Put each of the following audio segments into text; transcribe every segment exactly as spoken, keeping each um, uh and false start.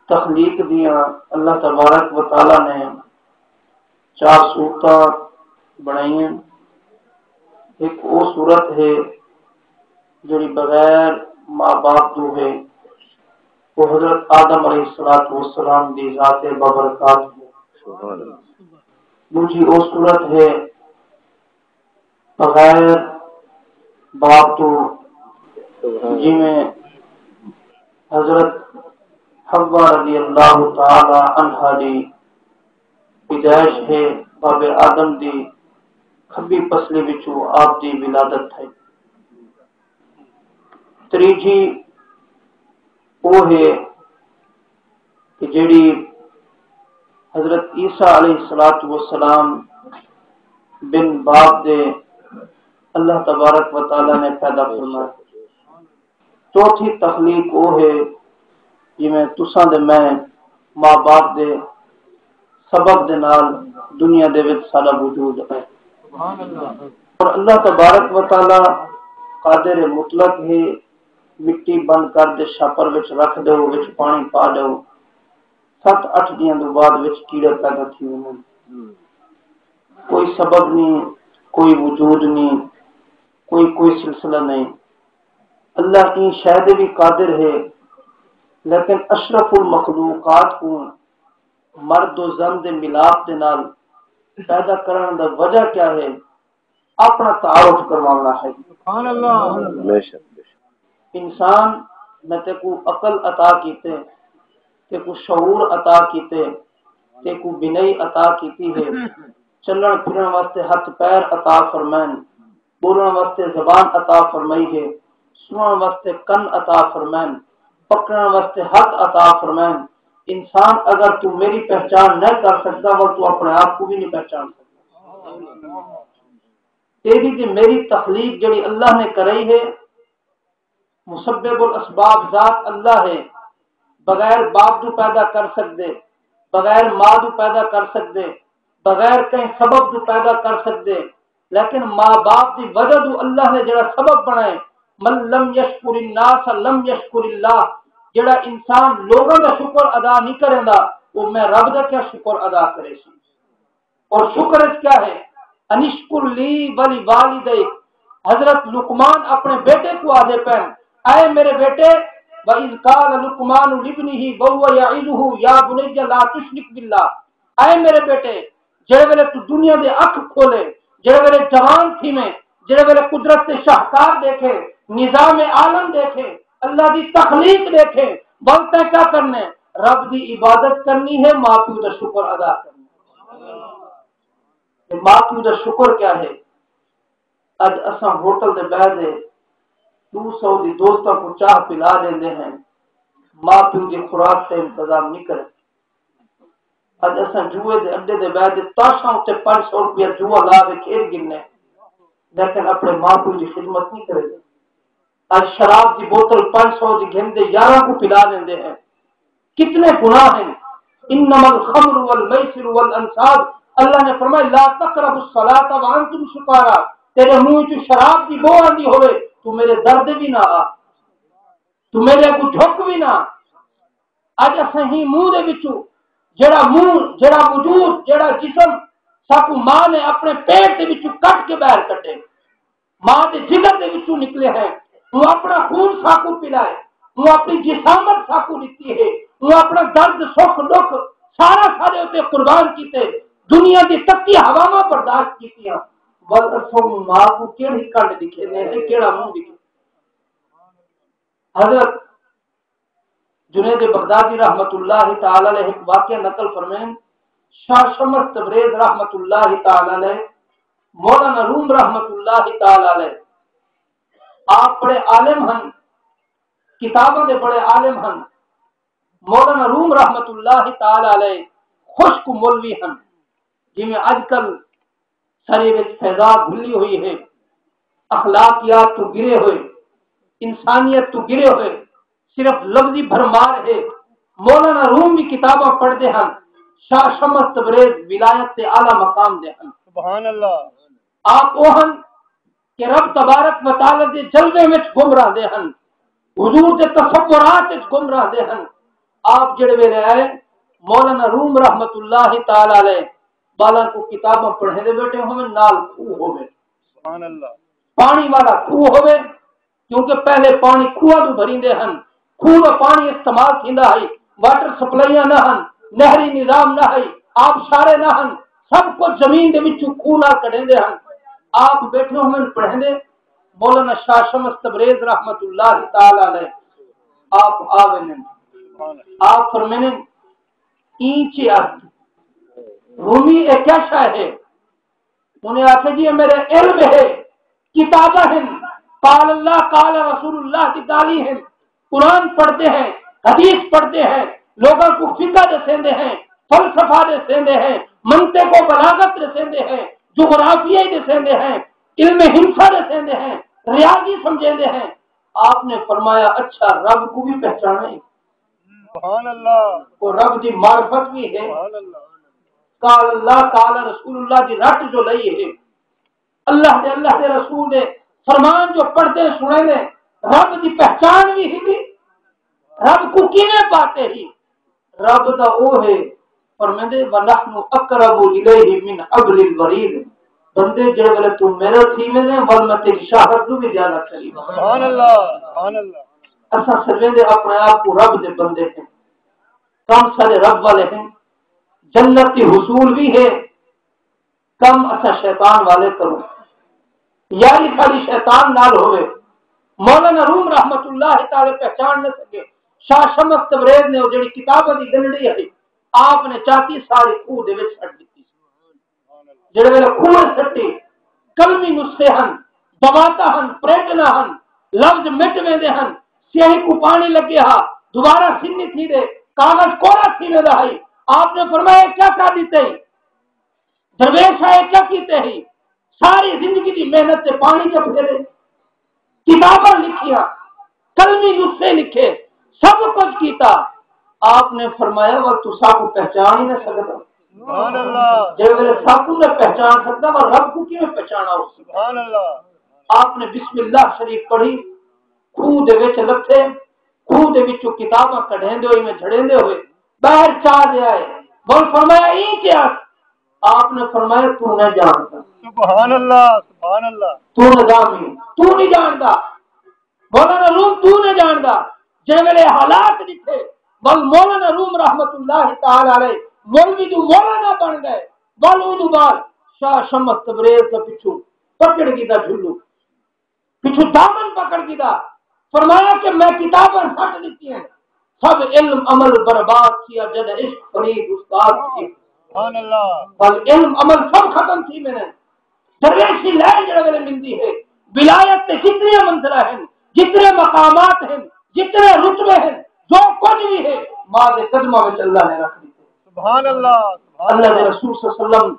تخلیق دیاں اللہ تبارک و تعالیٰ نے چار صورتاں بݨائیاں۔ ہک او صورت ہے جڑی بغیر ماء باپ تو ہے، وہ حضرت آدم علیہ الصلوۃ والسلام دی ذات بابرکات ہے۔ ݙوجھی او صورت ہے بغیر باپ تو، جویں حضرت حوا رضی اللہ تعالیٰ عنہا دی پیدائش ہے، باب آدم دی کھبی پسلی وچوں آپ دی ولادت تھئی۔ تریجھی او ہے کہ جیڑھی حضرت عیسیٰ علیہ الصلوۃ والسلام بن باپ دے اللہ تبارک و تعالیٰ نے پیدا فرمایا۔ چوتھی تخلیق او ہے جویں تساں دے میں ماں باپ دے سبب دے نال دنیا دے وچ ساݙا وجود ہے۔ اور اللہ تبارک و تعالیٰ قادر مطلق ہے، مٹی بند کر دے شاپر وچ رکھ ݙیو، وچ پاݨی پا ݙیو، ست اٹھ ݙینہاں دے بعد وچ کیڑے پیدا تھی ویندن۔ کوئی سبب نہیں، کوئی وجود نہیں، کوئی کوئی سلسلہ نہیں۔ اللہ ایں شے دے بھی قادر ہے، لیکن اشرف المخلوقات کو مرد و زن دے ملاپ دے نال پیدا کرن دا وجہ کیا ہے؟ اپݨا تعارف کرواوݨا ہے۔ سبحان اللہ۔ بے شک، بے شک۔ انسان، میں تیکوں عقل عطا کیتے، تیکوں شعور عطا کیتے، تیکوں بینائی عطا کیتی ہے، چلݨ پھرݨ واسطے ہتھ پیر عطا فرمائن، ٻولݨ واسطے زبان عطا فرمائی ہے، سݨݨ واسطے کن عطا فرمائن، پکڑݨ واسطے ہتھ عطا فرمائن۔ انسان، اگر تو میری پہچان نہ کر سکدا، ول تو اپݨے آپ کو بھی نہیں پہچان سکدا۔ تیری تے میری تخلیق جڑی اللہ نے کرائی ہے، مسبب الاسباب ذات اللہ ہے، بغیر باپ تو پیدا کر سکدے، بغیر ماں تو پیدا کر سکدے، بغیر کہیں سبب تو پیدا کر سکدے، لیکن ماں باپ دی وجہ تو اللہ نے جڑا سبب بݨائے، من لم یشکر الناس لم یشکر اللہ، جڑا انسان لوگوں دا شکر ادا نہیں کریندا، وہ میں رب دا کیا شکر ادا کرے سی؟ اور شکر وچ کیا ہے؟ انشکر لی ولی والدیک۔ حضرت لقمان اپنے بیٹے کو آدھے پین، اے میرے بیٹے، وَإِذْ قَالَ لُقْمَانُ لِابْنِهِ وَهُوَ يَعِظُهُ يَا بُنَيَّ لَا تُشْرِكْ بِاللَّهِ۔ اے میرے بیٹے، جڑے ویلے تو دنیا دے اکھ کھولے، جڑے ویلے جوان تھیویں، جڑے ویلے قدرت دے شاہکار ݙیکھے، نظام عالم ݙیکھے، اللہ دی تخلیق ݙیکھے، ول تیں کیا کرنے؟ رب دی عبادت کرنی ہے، ماں پیو دا شکر ادا کرنا۔ تے ماں پیو دا شکر کیا ہے؟ اڄ اساں ہوٹل دے ٻہہ دے ݙو سو دی دوستاں کوں چاہ پلا ݙیندے ہیں، ماں پیو دی خوراک تے انتظام نہیں کرے۔ اڄ اساں جوئے دے اݙے دے ٻہہ دے تاشاں اتے پنج سو روپیہ جوا لا کے کھیݙ گھنے، لیکن اپݨے ماں پیو دی خدمت نہیں کرے۔ اڄ شراب دی بوتل پنج سو دی گھن دے یاراں کوں پلا ݙیندے ہیں۔ کتنے گناہ ہیں۔ انما الخمر والمیسر والانصاب، اللہ نے فرمایا، لا تقربوا الصلاۃ وانتم سکارا، تیرے منہ وچوں شراب دی بو آندی ہوئے، تو میرے در دے بھی نہ آ، تو میرے اگوں جھک بھی نہ۔ اڄ اساں ہی منہ دے وچوں، جڑا منہ، جڑا وجود، جڑا جسم ساکوں ماں نے اپنے پیٹ دے وچوں کٹ کے باہر کڈے، ماں دے جگر دے وچوں نکلے ہیں، وہ اپنا خون ساکوں پلائے، وہ اپنی جسامت ساکوں دتی ہے، وہ اپنا درد، سکھ، دکھ سارا سارے اتے قربان کیتے، دنیا دی تتی ہواواں برداشت کیتیاں، ول اسوں ماں کو کیڑھی کنڈ دکھے نے تے کیڑا منہ دکھے؟ حضرت جنید بغدادی رحمت اللہ تعالی علیہ ایک واقعہ نقل فرمائیں۔ شاہ شمس تبریز رحمت اللہ تعالی علیہ، مولانا روم رحمت اللہ تعالی علیہ، آپ بڑے عالم ہن، کتاباں دے بڑے عالم ہن۔ مولانا روم رحمت اللہ تعالی علیہ خشک مولوی ہن، جویں اج کل سرے وچ فضا گھلی ہوئی ہے، اخلاقیات تو گرے ہوئے، انسانیت تو گرے ہوئے، صرف لفظی بھرمار ہے۔ مولانا روم بھی کتاباں پڑھدے ہن، شاہ شمس تبریز ولایت تے اعلیٰ مقام دے ہن۔ سبحان اللہ۔ آپ او ہن کہ رب تبارک و تعالی دے جلوے وچ گم رہندے ہن، حضور دے تصورات وچ گم رہندے ہن۔ آپ جڑے ویلے آئے، مولانا روم رحمت اللہ تعالی علیہ بالاں کو کتاباں پڑھے دے بیٹھے ہوئے، نال کھو ہوئے، سبحان اللہ۔ پانی والا کھو ہوئے، کیونکہ پہلے پانی کھوہ تو بھریندے ہن، کھوہ دا پانی استعمال تھیندا ہئی، واٹر سپلائیاں نہ ہن، نہری نظام نہ ہئی، آبشارے نہ ہن، سب کچھ زمین دے وچوں کھوہ نال کڈھیندے ہن۔ آپ بیٹھے ہوئے پڑھیندے، مولانا شاہ شمس تبریز رحمت اللہ تعالی علیہ آپ آ ویندے۔ آپ فرمیندے، اینچ ارت رومی، اے کیا شے ہے؟ انہیں آکھیا، جی اے میرے علم ہے، کتاباں ہن، قال اللہ قال رسول اللہ دی گالھیں ہن، قرآن پڑھدے ہیں، حدیث پڑھدے ہیں، لوگاں کو فقہ ݙسیندے ہیں، فلسفہ ݙسیندے ہیں، منطق و بلاغت ݙسیندے ہیں، جغرافیہ ݙسیندے ہیں، علم ہندسہ ݙسیندے ہیں، ریاضی سمجھیندے ہیں۔ آپ نے فرمایا، اچھا، رب کو بھی پہچانے؟ سبحان اللہ۔ وہ رب دی معرفت بھی ہے؟ سبحان اللہ۔ قال اللہ قال رسول اللہ دی رٹ جو لئی ہے، اللہ دے، اللہ دے رسول دے فرمان جو پڑھدے سݨیندے، رب دی پہچان بھی ہی؟ رب کو کیویں پاتے ہی؟ رب دا او ہے، فرمیندے، ونحن اقرب الیہ من حبل الورید۔ بندے جڑے ویلے تو میرا تھی ویندے، ول میں تیری شاہد تو بھی زیادہ قریب ہاں۔ سبحان اللہ، سبحان اللہ۔ اساں سمجھیندے اپنے آپ کو رب دے بندے ہیں، کم سارے رب والے ہیں، جنت دی حصول بھی ہے، کم اساں شیطان والے کروں، یاری ساری شیطان نال ہوئے۔ مولانا روم رحمت اللہ تعالی پہچان نہ سکے۔ شاہ شمس تبریز نے وہ جڑی کتاباں دی گنڈی ہے، آپ نے چاتی ساری کھوہ دے وچ سٹ دتی۔ جڑے ویلے کھوہ سٹی، قلمی نسخے ہن، دواتا ہن، پریٹنا ہن، لفظ مٹ ویندے ہن، سیاہی کو پانی لگے ہا، دوبارہ سن نہیں تھی دے، کاغذ کوڑا تھی ویندا ہئی۔ آپ نے فرمایا، کیا کر دیتے؟ درویش آئے کیا کیتے ہی؟ ساری زندگی دی محنت تے پانی چ پھیرے، کتاباں لکھیاں، قلمی نسخے لکھے، سب کچھ کیتا۔ آپ نے فرمایا، "ول تساں کو پہچان ہی نہ سکدا۔" سبحان اللہ۔ جے ویلے ساکوں نہ پہچان سکدا، ول رب کو کیویں پہچانا ہو؟ سبحان اللہ۔ آپ نے بسم اللہ شریف پڑھی، کھوہ دے وچ لتھے، کھوہ دے وچوں کتاباں کڈھیندے ہوئے، میں جھڑیندے ہوئے باہر چا دے آئے۔ بول فرمایا، "ایں کیا؟" آپ نے فرمایا، "تو نہ جاندا۔" سبحان اللہ، سبحان اللہ۔ تو نہ جاندا، تو نہیں جاندا۔ مولانا روم تو نہ جاندا۔ جے ویلے حالات ݙٹھے، ول مولانا روم رحمت اللہ تعالی علیہ مولوی جو مولانا بن گئے، ول اوں بعد شاہ شمس تبریز دے پچھوں پکڑ گھدا جھلو۔ پچھوں دامن پکڑ گھدا، فرمایا کہ میں کتاباں سٹ ݙتی ہیں، سب علم عمل برباد تھیا جد عشق فرید استاد تھی۔ سبحان اللہ۔ بل علم عمل سب ختم تھی ویندے۔ درویشی لین جڑے ویلے ملدی ہے، ولایت تے جتنی منزلہ ہیں، جتنے مقامات ہیں، جتنے رتبے ہیں، جو کچھ بھی ہے، ماں دے قدماں وچ اللہ نے رکھ دیتے۔ سبحان اللہ، سبحان اللہ دے اللہ۔ رسول صلی اللہ علیہ وسلم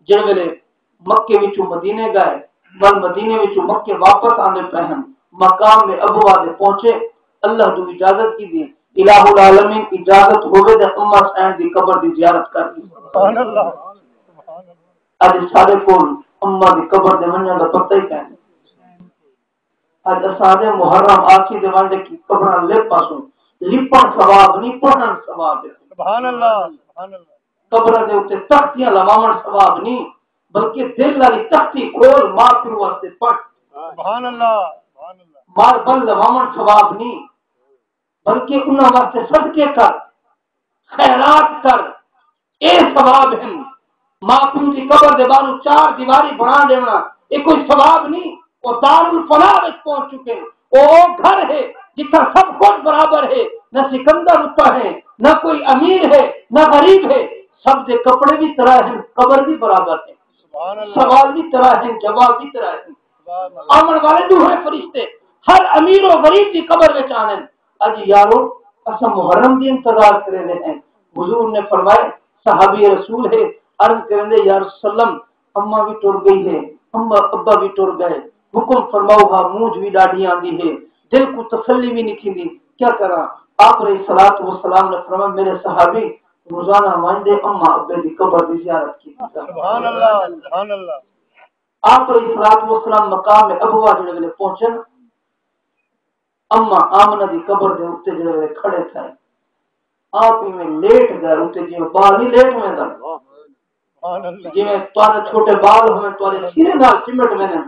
جڑے ویلے مکے وچوں مدینے ڳئے، ول مدینے وچوں مکے واپس آندے پئے ہن، مقام ابوا دے پہنچے، اللہ دو اجازت گھدی، الہ العالمین اجازت ہووے تے اماں سئیں دی قبر دی زیارت کر ݙیسوں۔ سبحان اللہ، سبحان اللہ۔ اڄ ساݙے کول اماں دی قبر دے ونڄݨ دا پتہ ہی کائنی۔ اڄ اساں دے محرم آسی دے ونڄ کے قبراں لپ آسوں، لپݨ ثواب نی، پڑھݨ ثواب ہے۔ سبحان اللہ، سبحان اللہ۔ قبراں دے اتے تختیاں لواوݨ ثواب نی، بلکہ دل والی تختی کھول ماں پیو واسطے پڑھ۔ سبحان اللہ، سبحان اللہ۔ ماربل لواوݨ ثواب نی، بلکہ انہاں واسطے صدقے کر، خیرات کر، اے ثواب ہن۔ ماں پیو دی قبر دے باہروں چار دیواری بݨا ݙیوݨا، اے کوئی ثواب نی؟ او دارالفنا وچ پہنچ چکے۔ او، او گھر ہے جتھاں سب کچھ برابر ہے، نہ سکندر اتا ہے، نہ کوئی امیر ہے، نہ غریب ہے، سب دے کپڑے بھی ترائے ہن، قبر بھی برابر ہے۔ سبحان اللہ۔ سوال بھی ترائے ہن، جواب بھی ترائے ہن۔ سبحان اللہ۔ آوݨ والے ݙوہیں فرشتے ہر امیر و غریب دی قبر وچ آندن۔ اڄ یارو، اساں محرم دی انتظار کریندے ہیں۔ حضور نے فرمائے، صحابی رسول ہے، عرض کریندے، یا رسول اللہ، اماں وی ٹر ڳئی ہے، اماں ابا وی ٹر ڳئے، حکم فرماؤ ہا، مونجھ وی ݙاڈھی آندی ہے، دل کوں تسلی وی نی تھیندی، کیا کراں؟ آپ علیہ الصلوۃ والسلام نے فرمایا، میرے صحابی، روزانہ ونڄ تے اماں ابے دی قبر دی زیارت کیتی کر۔ سبحان اللہ، سبحان اللہ۔ آپ علیہ الصلوۃ والسلام مقام ابوا جڑے ویلے پہنچن، اماں آمنہ دی قبر دے اتے جڑے ویلے کھڑے تھئے، آپ ایویں لیٹ گئے، اتنے جیویں بال نہیں لیٹ ویندن، جیویں تہاڈے چھوٹے بال ہوئے تہاڈے سینے نال چمٹ ویندن۔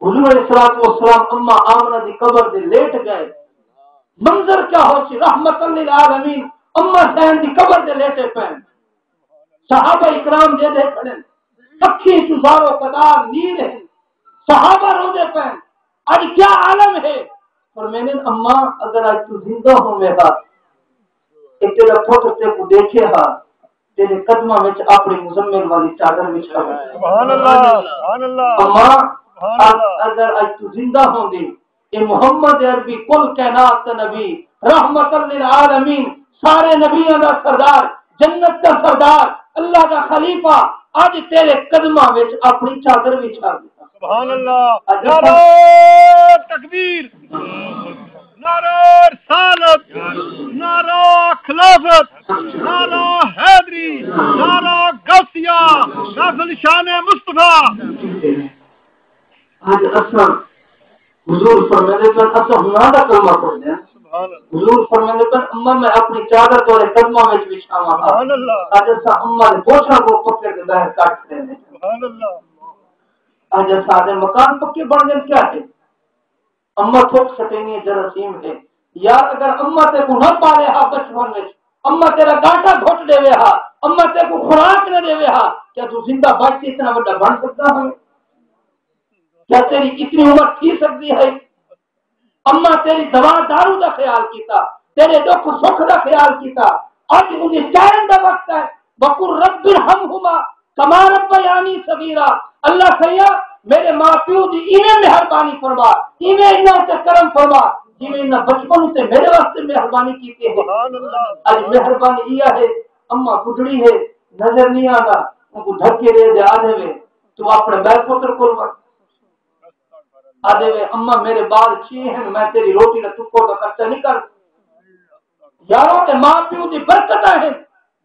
حضور علیہ الصلوۃ والسلام اماں آمنہ دی قبر دے لیٹ گئے۔ منظر کیا ہو سی؟ رحمت للعالمین، اماں حسین دی قبر دے لیٹے پئے۔ صحابہ اکرام جیڑھے کھڑے، اکھیں چوں زار و قطار نیر ہن، صحابہ روندے پئے۔ اڄ کیا عالم ہے؟ فرمیندے، اماں، اگر اڄ توں زندہ ہوویں ہا، تے تیݙا پتر تیکوں ݙیکھے ہا، تیݙے قدماں وچ اپݨی مزمل والی چادر وچھاوے۔ سبحان اللہ، سبحان اللہ۔ اماں، سبحان اللہ۔ اگر اڄ توں زندہ ہوندی، اے محمد عربی، کل کائنات دا نبی، رحمت للعالمین، سارے نبیاں دا سردار، جنت دا سردار، اللہ دا خلیفہ، اڄ تیرے قدماں وچ اپݨی چادر وچھا ݙیندی۔ سبحان اللہ۔ اڄ نعرہ تکبیر، نعرہ رسالت، نعرہ خلافت، نعرہ حیدری، نعرہ غوثیہ، غزل شان مصطفیٰ۔ اڄ اساں حضور فرمیندے پن، اساں ہناں دا کلمہ پڑھدے ہیں۔ سبحان اللہ۔ حضور فرمیندے پن، اماں میں اپݨی چادر تیرے قدماں وچ وچھاواں ہا۔ سبحان اللہ۔ اڄ اساں اماں دے بوجھاں کوں پکڑ کے ٻاہر کڈھ ݙیندے ہیں۔ سبحان اللہ۔ اڄ اساں دے مکان پکے بݨ ڳئے کیا ہے؟ اماں تھک سٹینی ہے، جراثیم ہے۔ یار اگر اماں تیکوں نہ پالے ہا بچپن وچ، اماں تیرا گاٹا گھٹ ݙیوے ہا، اماں تیکوں خوراک نہ ݙیوے ہا، کیا توں زندہ بچ کے اتنا وݙا بݨ سڳدا ہے؟ کیا تیری اتنی عمر تھی سڳدی ہے؟ اماں تیری دوا دارو دا خیال کیتا، تیرے ݙکھ سکھ دا خیال کیتا۔ اڄ اوندے چاہݨ دا وقت ہے۔ وقل رب ارحمہما کما ربیانی صغیرا۔ اللہ سئیاں، میرے ماں پیو دی ایویں مہربانی فرما، ایویں انہاں اتے کرم فرما، جیویں انہاں بچپن اتے میرے واسطے مہربانی کیتی ہے۔ سبحان اللہ۔ اڄ مہربانی ایہا ہے، اماں ٻڈھڑی ہے، نظر نہیں آندا، اونکوں دھکے ݙے ݙے آہدے وے، توں اپݨے ٻئے پتر کول ونڄ۔ آہدے وے، اماں میرے ٻال چھی ہن، میں تیری روٹی دا ٹکر دا خرچہ نہیں کر۔ یارو، اے ماں پیو دی برکتاں ہن،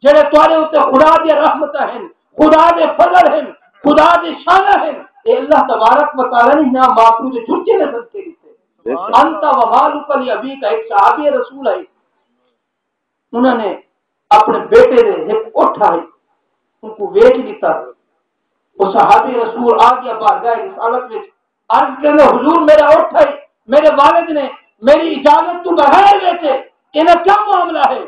جیڑھے تہاݙے اتے خدا دیاں رحمتاں ہن، خدا دے فضل ہن، خدا دے شانہ ہن۔ اے اللہ تبارک و تعالیٰ نے انہاں ماں پیو دے جھٹے نے صدقے ݙتے۔ بے شک۔ انت و مالک لابیک، ہک صحابی رسول ہے، انہاں نے اپݨے بیٹے دے ہک اٹھ آئی، اونکوں ویچ ݙتا۔ او صحابی رسول آ ڳیا بارگاہ رسالت وچ، عرض کریندے، حضور، میرا اٹھ آئی، میرے والد نے میری اجازت توں بغیر ویچے، انہاں کیا معاملہ ہے؟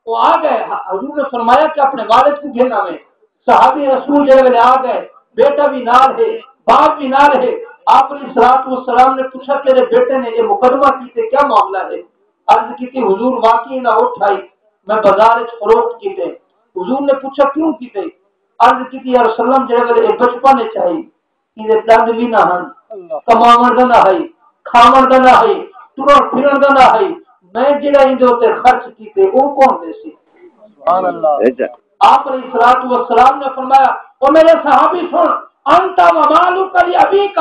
او آ ڳئے، حضور نے فرمایا کہ اپݨے والد کوں گھن آویں۔ صحابی رسول جیڑھے ویلے آ ڳئے، بیٹا وی نال ہے، باپ وی نال ہے۔ آپ علیہ الصلوۃ والسلام نے پچھا، تیرے بیٹے نے اے مقدمہ کیتے، کیا معاملہ ہے؟ عرض کیتی، حضور، واقعی انہاں اٹھ آئی، میں بازار وچ فروخت کیتے۔ حضور نے پچھا، کیوں کیتے؟ عرض کیتی، یا رسول اللہ، جیڑھے ویلے اے بچپن وچ آئی، ایندے ݙند وی نہ ہن، اللہ۔ کماوݨ دا نہ ہئی، کھاوݨ دا نہ ہئی، ٹرݨ پھرݨ دا نہ ہئی، میں جیڑھا ایندے اتے خرچ کیتے، او کون ݙیسی؟ سبحان اللہ۔ بے شک۔ آپ علیہ الصلوۃ والسلام نے فرمایا، او میرے صحابی سن، انت و مالک لابیک،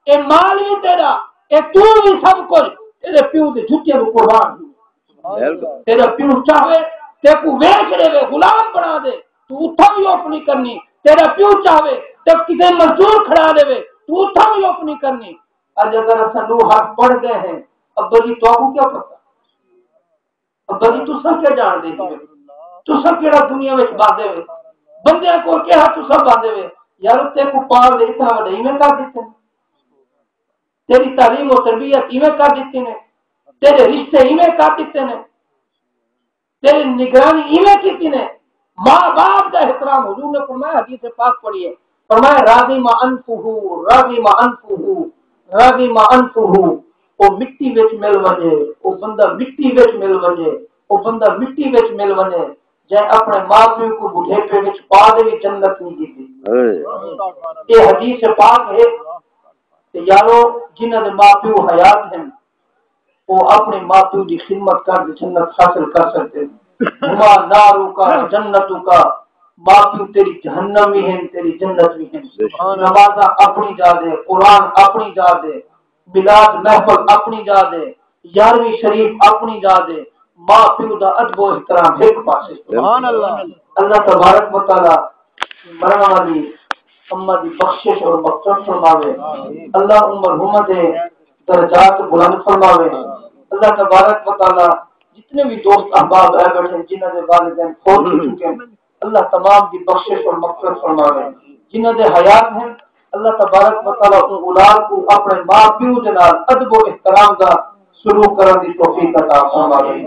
اے مال وی تیرا، اے توں وی سب کجھ تیرے پیو دے جتیاں نوں قربان ہی۔ بالکل۔ تیرا پیو چاہوے تیکوں ویچ ݙیوے، غلام بݨا ݙے، توں اتھاں وی اوپنی کرنی۔ تیرا پیو چاہوے تے کسے مزدور کھڑا ݙیوے، توں اتھاں وی اوپنی کرنی۔ اڄ اگر اساں ݙو حرف پڑھ ڳئے ہیں، ابا جی تہاکوں کیا پتہ؟ ابا جی تساں کیا ڄاݨدے جیوے؟ تساں کیڑھا دنیا وچ ٻاہدے وے؟ بندیاں کول کیڑھا تساں ٻاہدے وے؟ یارو، تیکوں پال دے اتنا وݙا ایویں کر ݙتے نے، تیری تعلیم و تربیت ایویں کر ݙتی نے، تیرے رشتے ایویں کر ݙتے نے، تیری نگرانی ایویں کیتی نے۔ ماں باپ دا احترام، حضور نے فرمایا، حدیث پاک پڑھیے، فرمایا، رغم انفہ، رغم انفہ، رغم انفہ۔ او مٹی وچ مل ونڄے، او بندہ مٹی وچ مل ونڄے، او بندہ مٹی وچ مل ونڄے، جیں اپݨے ماں پیو کوں بڈھیپے وچ پا دے وی جنت نہیں کیتی۔ اے حدیث پاک ہے۔ تے یارو، جنہاں دے ماں پیو حیات ہن، او اپݨے ماں پیو دی خدمت کر تے جنت حاصل کر سڳدے۔ ہما نارک و جنتک، ماں پیو تیری جہنم وی ہن، تیری جنت وی ہن۔ سبحان اللہ۔ نمازاں اپݨی جا ݙے، قرآن اپݨی جا ݙے، میلاد محفل اپݨی جا ݙے، یارویں شریف اپݨی جا ݙے، ماں پیو دا ادب و احترام ہک پاسے۔ سبحان اللہ۔ اللہ تبارک و تعالیٰ مرݨ والی اماں دی بخشش اور مغفرت فرماوے۔ آمین۔ اللہ اوں مرحومہ دے درجات بلند فرماوے۔ اللہ تبارک و تعالیٰ جتنے بھی دوست احباب رہ بیٹھے، جنہاں دے والدین فوت ہو چکے ہیں، اللہ تمام دی بخشش اور مغفرت فرماوے۔ جنہاں دے حیات ہیں، اللہ تبارک و تعالیٰ ان اولاد کو اپنے ماں پیو دے نال ادب و احترام دا سلوک کرن دی توفیق عطا فرماوے۔